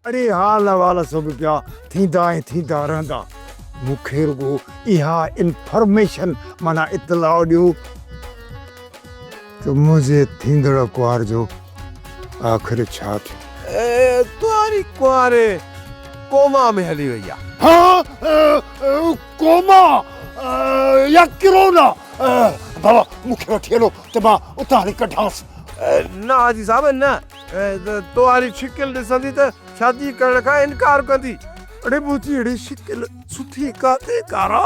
اڙي حال احوال سڀ پيا ٿيندا ۽ ٿيندا رهندا. مون کي رڳو اها انفارميشن معنيٰ اطلاع ڏيو ته منهنجي ٿيندڙ ڪنوار جو آخر ڇا ٿيو؟ تنهاري ڪنوار ڪوما ۾ هلي وئي آ. ها ڪوما يا ڪرونا؟ بابا مون کي وٺي هلو ته مان اتان هلي ڪڍانس. نه حاجي صاحب نه. توهاري شڪل ڏسندي ته شادي ڪرڻ کان انڪار ڪندي. اڙي منهنجي اهڙي شڪل سٺي ڪاٿي ڪارا.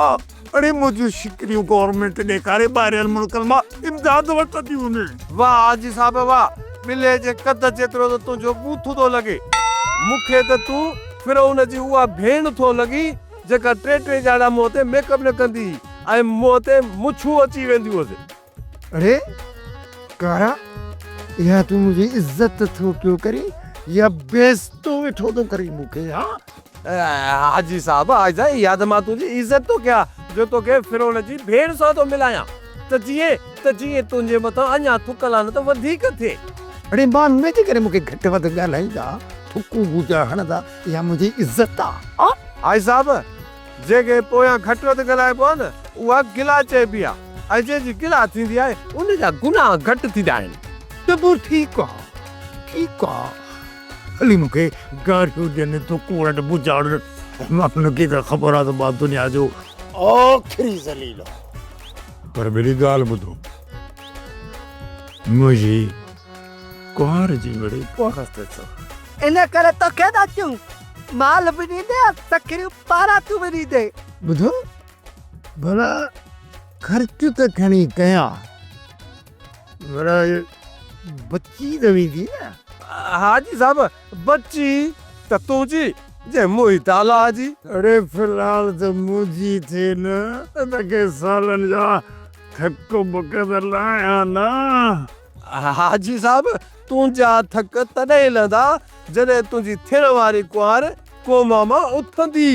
اڙي منهنجون شڪليون گورنمينٽ ڏيکاري ٻاهرين ملڪن مان امداد وٺندي هوندي. واهه حاجي صاحب واهه، ٻلي جي قد جيترو ته تنهنجو ٻوٿ ٿو لڳي. مون کي ته تون فرعون جي اها ڀيڻ ٿو لڳين جيڪا ٽي ٽي ڄاڙا منهن تي ميڪ اپ نه ڪندي هئي ۽ منهن تي مڇون اچي وينديون هئس. اڙي ڪارا اها تون منهنجي عزت ٿو پيو ڪرين يا بيعزتو ويٺو ٿو ڪرين مون کي ها؟ حاجي صاحب حاجي صاحب اها ته مان تنهنجي عزت ٿو ڪيان جو توکي فرعون جي ڀيڻ سان ٿو ملايان ته جيئن ته جيئن تنهنجي مٿان اڃا ٿڪ لعنت وڌيڪ ٿئي. اڙي مان نه جيڪڏهن مون کي گهٽ وڌ ڳالهائيندا ٿڪون بوچا هڻندا اها منهنجي عزت آ. حاجي صاحب جنهن کي پويان گهٽ وڌ ڳالهائبو آهي نه، اها گلا چئبي آهي ۽ جنهن جي گلا ٿيندي آهي، ان جا گناهه گهٽ ٿيندا آهن. ته پوء ٺيڪ آ، ٺيڪ آ، هلي مون کي گاريون ڏين، ٿڪون هڻن، بجاڙ ڏين، هن کي ته خبر آ ته مان دنيا جو آخري ذليل آهيان. پر ميري ڳالهه ٻڌو، منهنجي ڪنوار جي مڙئي پارت اٿو. ان ڪري توکي ٿا چئون، مال به ڏيندي ۽ سکريون پاراتون به ڏيندي. ٻڌو، ڀلا خرچ ته کڻي ڪيان، پر بچي ته ويندي نه. حاجي صاحب، بچي ته تنهنجي، جنهن موهي ته الله جي. اڙي في الحال ته منهنجي ٿئي نه، ته توکي سالن جا ٿڪ ٻڪ ته لاهيان نه. حاجي صاحب، تنهنجا ٿڪ تڏهن لهندا، جڏهن تنهنجي ٿيڻ واري ڪنوار ڪوما مان اٿندي.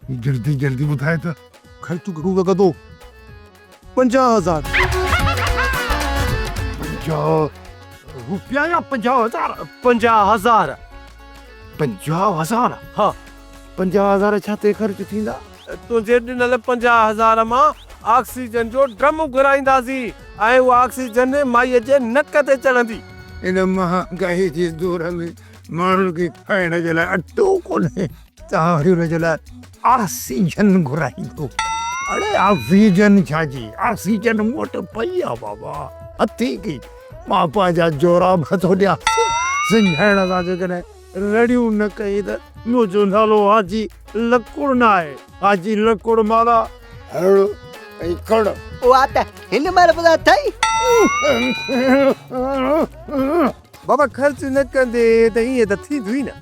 جلدي جلدي ٻڌاء ته خرچ گهڻو لڳندو؟ 50 هزار. 50 روپيا يا 50 هزار؟ 50 هزار. 50 هزار؟ ها. 50 هزار ڇا تي خرچ ٿيندا؟ تنهنجي ڏنل 50 هزار مان آڪسيجن جو ڊرم گهرائينداسين ۽ اها آڪسيجن مائيء جي نڪ تي چڙهندي. هن مهانگائيء جي دور ۾ ماڻهن کي کائڻ جي لاء اٽو ڪونهي، توهان وري ان جي لاء آڪسيجن گهرائيندو. اڙي آڪسيجن ڇا جي، آڪسيجن مون وٽ پئي آ بابا، هٿيڪي مان پنهنجا جوراب ٿو ڏيانس، سنجهائڻ سان جيڪڏهن رڙيون نه ڪئي ته منهنجو نالو حاجي لڪڙ ناهي، حاجي لڪڙ معنيٰ هڙ ۽ کڙ. اها ته هن مهل به اٿئي. بابا خرچ نه ڪندي ته ائين ته ٿيندو ئي نه.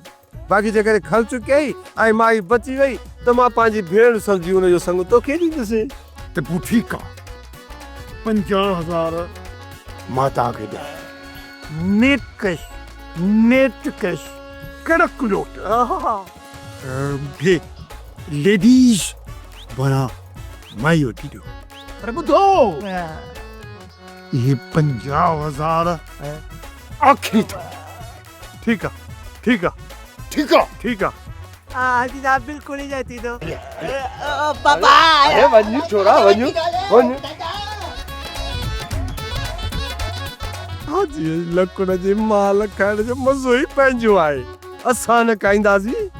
باقي جيڪڏهن خرچ ڪيئي ۽ مائي بچي وئي ته مان پنهنجي ڀيڻ سمجهي ان جو سڱ توکي ڏيندس. ته پوء ٺيڪ آ، 50 هزار مان توهان کي ڏيان. نيٽ ڪيش، نيٽ ڪيش، ڪڙڪ لوٽ. ليڊيز بنا مائي وٺي ڏيو. پر ٻڌو، اهي 50 هزار آخري اٿو. ٺيڪ آ، ٺيڪ آ. ٺيڪ آ. ٺيڪ آ. حاجي صاحب بلڪل ئي نه ٿيندو. بابا. اڙي وڃ ڇورا وڃ وڃ. حاجي لڪڙ جي مال کائڻ جو مزو ئي پنهنجو آهي. اسان نه کائينداسين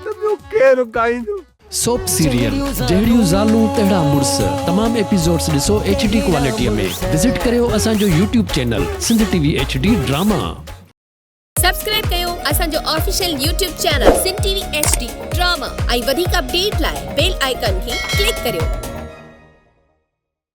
ته ٻيو ڪير کائيندو. سوپ سيريل جهڙيون زالون تهڙا مڙس تمام ايپيسوڊس ڏسو ايڇ ڊي ڪوالٽي ۾ وزٽ ڪريو اسان جو YouTube channel Sindh T V H D drama. Subscribe ڪيو اسان جو official YouTube channel Sindh T V H D drama ۽ وڌيڪ اپڊيٽ لاء بيل آئيڪان کي ڪلڪ ڪريو.